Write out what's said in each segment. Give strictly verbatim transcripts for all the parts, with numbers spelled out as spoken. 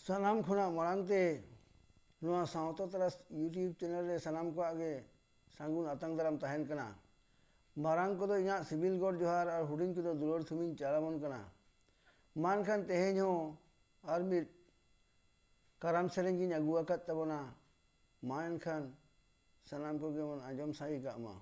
ᱥᱟᱱᱟᱢ ᱠᱷᱚᱱᱟᱜ ᱢᱟᱲᱟᱝ ᱛᱮ ᱱᱚᱣᱟ ᱥᱟᱶᱛᱟ ᱛᱟᱨᱟᱥ YouTube ᱪᱮᱱᱮᱞ ᱨᱮ ᱥᱟᱱᱟᱢ ᱠᱚᱣᱟᱜ ᱜᱮ ᱥᱟᱹᱜᱩᱱ ᱟᱛᱟᱝ ᱫᱟᱨᱟᱢ ᱛᱟᱦᱮᱱ ᱠᱟᱱᱟ᱾ ᱢᱟᱨᱟᱝ ᱠᱚᱫᱚ ᱤᱧᱟᱹᱜ ᱥᱤᱵᱤᱞ ᱜᱚᱰ ᱡᱚᱦᱟᱨ ᱟᱨ ᱦᱩᱰᱤᱧ ᱠᱚᱫᱚ ᱫᱩᱞᱟᱹᱲ ᱛᱷᱩᱢᱤᱧ ᱪᱟᱞ ᱟᱵᱚᱱ ᱠᱟᱱᱟ᱾ ᱢᱟ ᱮᱱᱠᱷᱟᱱ ᱛᱮᱦᱮᱧ ᱦᱚᱸ ᱟᱨ ᱢᱤᱫ ᱠᱟᱨᱟᱢ ᱥᱮᱨᱮᱧ ᱜᱤᱧ ᱟᱹᱜᱩ ᱟᱠᱟᱫ ᱛᱟᱵᱚᱱᱟ᱾ ᱢᱟ ᱮᱱᱠᱷᱟᱱ ᱥᱟᱱᱟᱢ ᱠᱚᱜᱮ ᱵᱚᱱ ᱟᱸᱡᱚᱢ ᱥᱟᱹᱨᱤ ᱠᱟᱜ ᱢᱟ᱾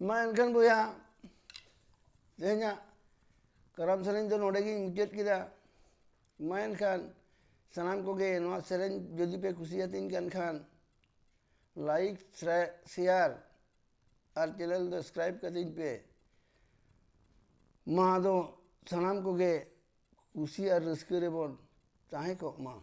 ᱢᱟ ᱮᱱᱠᱷᱟᱱ ᱵᱚᱭᱦᱟ, ᱛᱮᱦᱮᱧᱟᱜ ᱠᱟᱨᱟᱢ ᱥᱮᱨᱮᱧ ᱫᱚ ᱱᱚᱰᱮ ᱜᱤᱧ ᱢᱩᱪᱟᱹᱫ ᱠᱮᱫᱟ᱾ ᱢᱟ ᱮᱱᱠᱷᱟᱱ ᱥᱟᱱᱟᱢ ᱠᱚᱜᱮ ᱱᱚᱣᱟ ᱥᱮᱨᱮᱧ ᱡᱩᱫᱤ ᱯᱮ ᱠᱩᱥᱤᱭᱟᱛᱤᱧ ᱠᱟᱱ ᱠᱷᱟᱱ, ᱞᱟᱭᱤᱠ, ᱥᱮ-, ᱥᱮᱭᱟᱨ ᱟᱨ ᱪᱮᱱᱮᱞ ᱫᱚ ᱥᱟᱵᱥᱠᱨᱟᱭᱤᱵ ᱠᱟᱹᱛᱤᱧ ᱯᱮ᱾ ᱢᱟ ᱟᱫᱚ ᱥᱟᱱᱟᱢ ᱠᱚᱜᱮ ᱠᱩᱥᱤ ᱟᱨ ᱨᱟᱹᱥᱠᱟᱹ ᱨᱮᱵᱚᱱ ᱛᱟᱦᱮᱸ ᱠᱚᱜ ᱢᱟ᱾